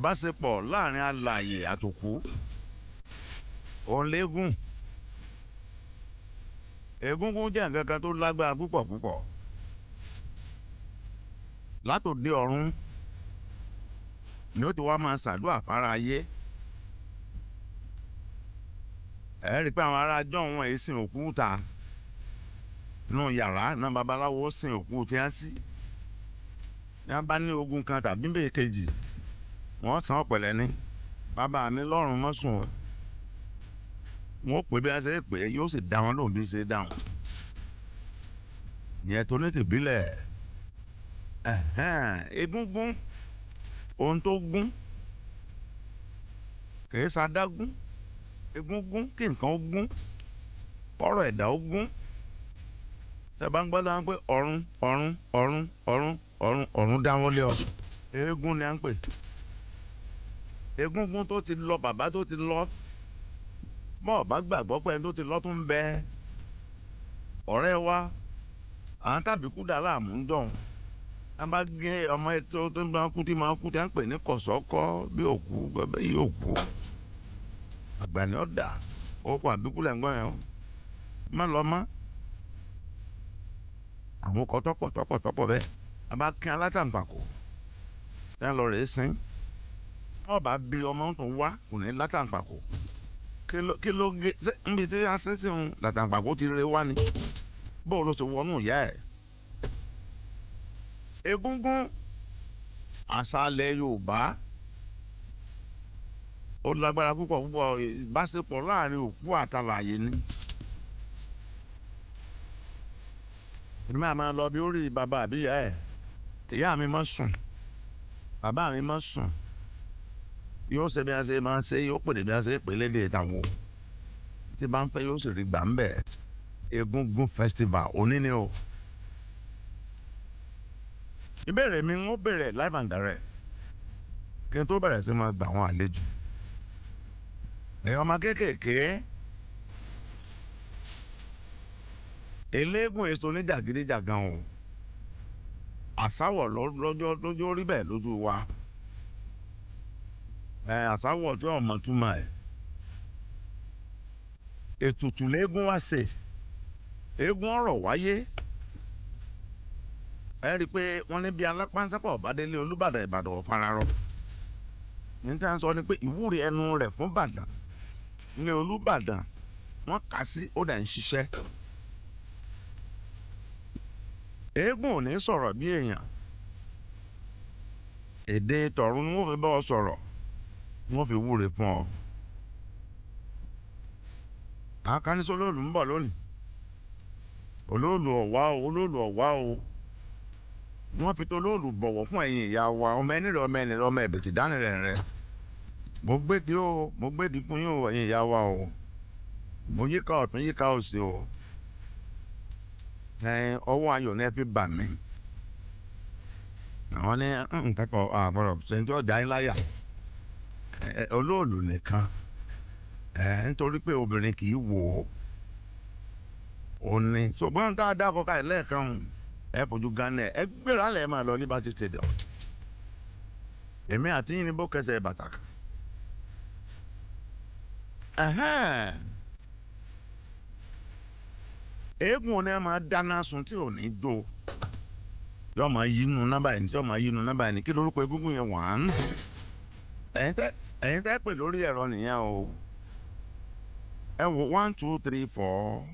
Ìbáṣepọ̀ láàrin alààyè àtòkú òun léegun. Egúngún jẹ́ nǹkan kan tó lágbára púpọ̀ púpọ̀. Látòdì ọ̀run ni ó ti wá máa ṣàdúrà fara ayé. Ẹ rí i pé àwọn ará jọ̀hún wọn èyí sin òkú ta nínú yàrá náà, babaláwo sin òkú tí wọ́n sí. Ní wọ́n bá ní ogun kan tàbí bẹ́ẹ̀ kejì, wọ́n san ọ̀pẹ̀lẹ̀ ni. Bàbá mi lọ́rùn mọ́ sùn o. Wọ́n pè bí wọ́n ṣe pè é, yóò sì dá wọn lóhùn bí ṣe dáhùn. Ìyẹn tó ní tìbílẹ̀. Egúngún, ohun tó gún kìí ṣadágún. Egúngún kí nǹkan ó gún, kọ́rọ̀ ẹ̀dá ó gún. Tẹ́ bá ń gbọ́ dáhùn pé ọ̀run ọ̀run ọ̀run ọ̀run ọ̀run ọ̀run dáwọ́lé ọ. Eégún ni à ń pè. Egúngún tó ti lọ, bàbá tó ti lọ. Bọ́ ọ̀ bá gbàgbọ́ pé ẹni tó ti lọ tún ń bẹ. Ọ̀rẹ́ wa, à ń tàbí kú dà láàmú ń dọ̀hún. A bá gé ọmọ ètò tó ń bá kú tí máa kú tí à ń pè ní kọ̀sọ́kọ́ bí òkú bẹ́ẹ̀ yóò kú. Àgbà ni ó dà, ó kọ àbíkú lẹ̀ ń gbọ́ yẹn o. Má lọ mọ́. Àwọn ọkọ̀ tọ́pọ̀ tọ́pọ̀ tọ́pọ̀ bẹ́ẹ̀. A bá kín alátàǹpàkò. Tí wọ́n lọ rèé sín. Wọ́n bá bí ọmọ tó wá kò ní látàǹpàkò. Kí ló gé ṣé níbi tí a sín sí òun látàǹpàkò ti ré wá ni? Bóò ló ṣe wọnú ìyá ẹ̀? Egúngún àṣà ilẹ̀ Yorùbá ó lágbára púpọ̀ púpọ̀. Ìbáṣepọ̀ láàrin òkú àtàlàyé ni. Èmi àá máa lọ bí ó rí bàbá àbí ìyá ẹ̀. Ìyá mi máa sùn, bàbá mi máa sùn. Yóò ṣe bí a ṣe máa ṣe, yóò pèdè bí a ṣe pè lédè tàwọn. Tí bá ń fẹ́ yóò sì rí gbà ń bẹ̀. Egúngún festival òní ni o. Ìbéèrè mi ń bèrè live and direct. Kí n tó bẹ̀rẹ̀ sí máa gbà àwọn àlejò. Ẹ̀yin ọmọ kéékèèké. Eléégún èso oníjàgídíjàgan o. Àsáwọ̀ lọ́jọ́ lójú rí bẹ́ẹ̀ lójú wa. Ẹ àsáwọ̀ tí ọmọ túmọ̀ ẹ̀. Ètùtù léégún wá ṣe. Eégún ọ̀rọ̀ wáyé. Ẹ rí i pé wọ́n ní bí alápánsápọ̀ bá délé Olúbàdàn, Ìbàdàn ò fararọ. Ní tí a ń sọ ni pé ìwúre ẹnu rẹ̀ fún Ìbàdàn ní Olúbàdàn wọ́n kà sí ó dà ń ṣiṣẹ́. Eégún ò ní sọ̀rọ̀ bí èèyàn. Èdè tọ̀run ni wọ́n fi bá ọ sọ̀rọ̀, wọ́n fi wúre fún ọ. Àkànníṣe olóòlù ń bọ̀ lónìí. Olóòlù ọ̀wá o, olóòlù ọ̀wá o. Wọ́n fi tó olóòlù bọ̀wọ̀ fún ẹ̀yin ìyá wa, ọmọ ẹni rẹ̀, ọmọ ẹni rẹ̀, ọmọ ẹ̀bìtì dání rẹ̀ rẹ̀. Mo gbédi o, mo gbédi fún yín o, ẹ̀yin ìyá wa o. Mo yíká ọ̀tún yíká òsì o. Ẹ ọwọ́ ayọ̀ ni ẹ fi bà mí. Àwọn ní nǹkan kan àbọ̀rọ̀ ṣe tí ọjà yín láyà. Olóòlù nìkan. Ẹ nítorí pé obìnrin kì í wò ó. Ó ní. Ṣùgbọ́n tá a dá ọkọ̀ kalẹ̀ lẹ́ẹ̀kan, ẹ fojú gan ni ẹ gbéra lẹ̀ máa lọ Liberty Stadium. Èmi àti yín ni bó kẹsẹ̀ bàtà kan. Eégún ni a máa dáná sun tí ò ní jó. Yóò máa yínú nọ́mbà yìí, yóò máa yínú nọ́mbà yìí. Kí lorúkọ egúngún yẹn wà á? Ẹ̀yin tẹ́ pè lórí ẹ̀rọ nìyẹn o. Ẹ wo 1 2 3 4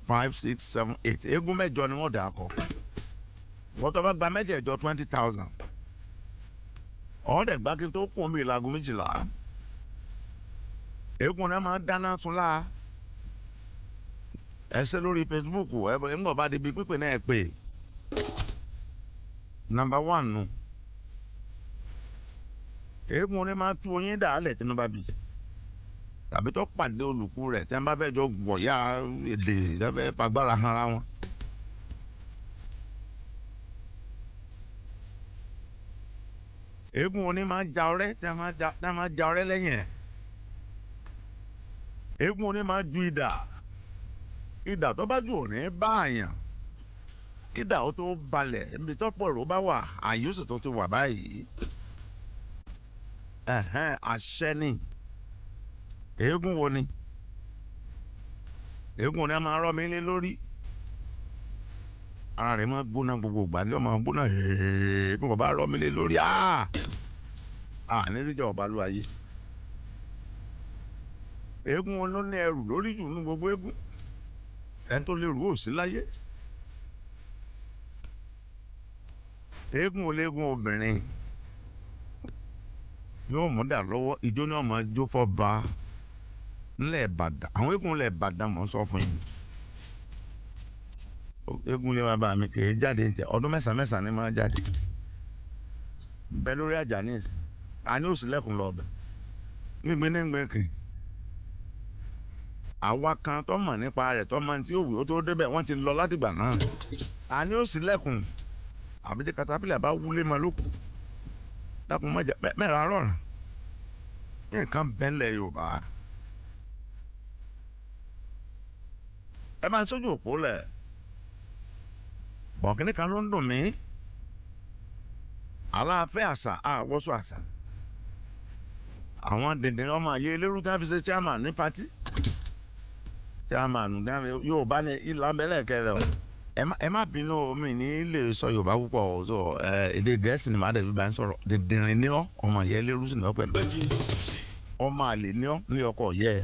5 6 7 8. Eégún mẹ́jọ ni wọ́n dà kọ. Wọ́n tó bá gba mẹ́jẹ̀ẹ̀jọ 20,000. Ọ̀ọ́dẹ̀ gbá kí n tó kún omi ìlàgùn méjìlá. Eégún náà máa dáná sun láa. Ẹ ṣe lórí Facebook, ẹ ń bọ̀ bá débi pípé náà ẹ pè. Number 1 nu. Eégún ni máa tú oyin dàálẹ̀ tí wọ́n bá bì. Tàbí tó pàdé olùkú rẹ̀ tí wọ́n bá fẹ́ jọ gbọ̀yà èdè tí wọ́n fẹ́ fagbára hanra wọn. Eégún ni máa ja ọrẹ́ tí wọ́n máa ja ọrẹ́ lẹ́yìn ẹ̀. Eégún ni máa ju idà. Idà tó bá jù ò ní bá àyàn. Idà ó tó balẹ̀ níbi tó pọ̀ èrò bá wà, àyè ó sì tó ti wà báyìí. Ẹ̀hẹ́n, àṣẹ ni. Eégún wo ni? Eégún ni a máa rọ́ mi lé lórí. Ara rẹ̀ máa gbóná gbogbo ìgbà ní ọmọ gbóná hẹ́ẹ́ bí wọ́n bá rọ́ mi lé lórí. Níríjà ọba ló ayé. Eégún wọn ló ní ẹrù lórí jù nínú gbogbo eégún. Ẹni tó lè rú ò sí láyé. Eégún oléégún obìnrin yóò mú dà lọ́wọ́, ìjó ni wọ́n máa jó fọ́ba ńlẹ̀ Ìbàdàn. Àwọn eégún ńlẹ̀ Ìbàdàn mọ̀ ń sọ fún yín. Eégún lé bàbá mi kì í jáde ní tiẹ̀, ọdún mẹ́sàn-án mẹ́sàn-án ni máa jáde. Bẹ lórí àjà ní ìsìn, a ní òsì lẹ́kùn lọ ọbẹ̀. Gbígbé ní gbẹ̀kì. Àwa kan tó mọ̀ nípa rẹ̀ tó mọ̀ tí òwì ó tó débẹ̀ wọ́n ti lọ látìgbà náà. A ní òsì lẹ́kùn. Àbí tí katapila bá wúlé ma lóko. Dákun má jẹ mẹ́ra rọrùn. Nǹkan bẹ́ńlẹ̀ Yorùbá. Ẹ máa ń sójú òpó lẹ̀. Bọ̀kínní kan ló ń dùn mí. Aláàfẹ́ àṣà àwọ̀sọ àṣà. Àwọn dìndín ọmọ ayé elérú tá a fi ṣe chairman ní patí. Chairman Yorùbá ní ìlà mẹ́lẹ̀kẹ́ rẹ̀ o. Ẹ má bínú, omi ní lè sọ Yorùbá púpọ̀ o, so èdè Gẹ̀ẹ́sì ni màá dẹ̀ fi bá ń sọ̀rọ̀. Dìndìnrín ní ọ́, ọmọ ìyá elérú sì ní ọ́ pẹ̀lú. Ọmọ àlè ní ọ́ ní ọkọ ìyá ẹ.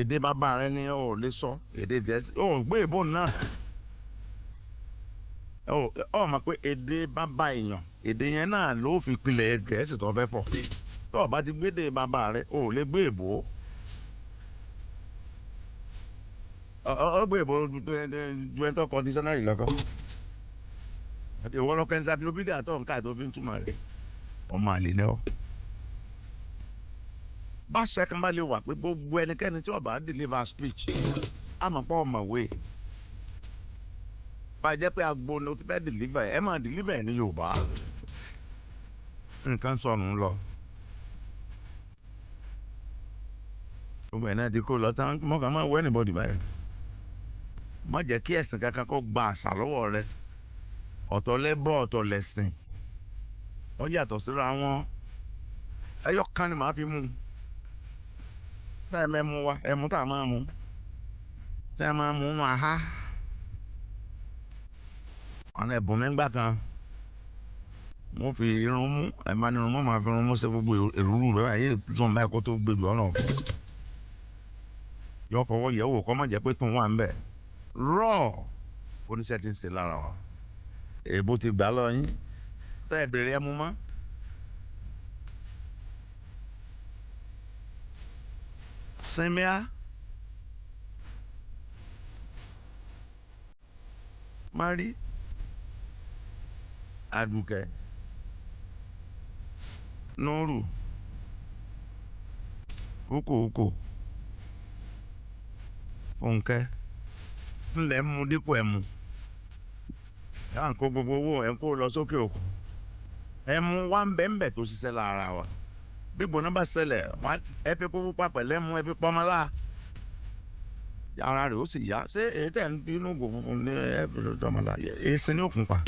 Èdè bàbá rẹ ni o lè sọ èdè Gẹ̀ẹ́sì, o gbé ìbò náà. Ọ mọ̀ pé èdè bàbá èèyàn, èdè yẹn náà ló fi pilẹ̀ Gẹ̀ẹ́sì tó fẹ́ fọ̀. Tó o bá ti gbé èdè bàbá rẹ, o ò lè gbé ìbò. Ọ gbé ìbò ju ẹni tó kọ dictionary lọ́kọ́. Ìwọ lọ encyclopedia tó ń ká tó fi ń túmọ̀ rẹ̀. Ọmọ àlè ni ọ́. Bá sẹ́kàn bá lè wà pé gbogbo ẹnikẹ́ni tí ó bá deliver speech, á mọ̀ pé ọ̀mọ̀wé. Bá jẹ́ pé agbo ni o ti fẹ́ deliver ẹ̀, ẹ máa deliver ẹ̀ ní Yorùbá. Nǹkan sọnù lọ. Gbogbo ẹ̀ náà ti kó lọ tán, mọ́ kàn máa wọ anybody báyìí. Má jẹ́ kí ẹ̀sìn kankan kó gba àṣà lọ́wọ́ rẹ. Ọ̀tọ̀ lẹ́bọ̀, ọ̀tọ̀ lẹ̀sìn. Wọ́n yàtọ̀ síra wọn. Ẹyọ kan ni màá fi mú. Tá ẹ mẹ́mu wa, ẹmu tá a máa mú. Tá ẹ máa mú máa há. Ọ̀nà ẹ̀bùn mi ń gbà kan. Mo fi irun mú, ẹ̀ máa ní irun mú, màá fi irun mú ṣe gbogbo èrúrú rẹ̀ báyìí dùn báyìí kó tó gbé jù ọ̀nà. Yọ fọwọ́ yẹ̀ wò kó má jẹ́ pé tún wà ń bẹ̀. Rọ̀ oníṣẹ́ ti ń ṣe lára wa. Èèbó ti gbà lọ yín. Tá ẹ bèrè ẹmu mọ́. Sinmia. Mari. Àdùkẹ́. Núrù. Ukò. Fúnkẹ́. Ńlẹ̀ ń mu dípò ẹmu. Yà ń kó gbogbo owó ẹ̀ ń kó lọ sókè òkun. Ẹmu wa ń bẹ̀ ń bẹ̀ tó ṣiṣẹ́ lára wa. Bí gbóná bá ṣẹlẹ̀, ẹ fi kó pupa pẹ̀lẹ́ mu, ẹ fi pọnmọ́lá. Ara rẹ̀ ó sì yá. Ṣé èyí tẹ̀ ń bínú gò funfun ní ẹ fi lọ́jọ́ mọ́lá? Èsì ní òkun pa.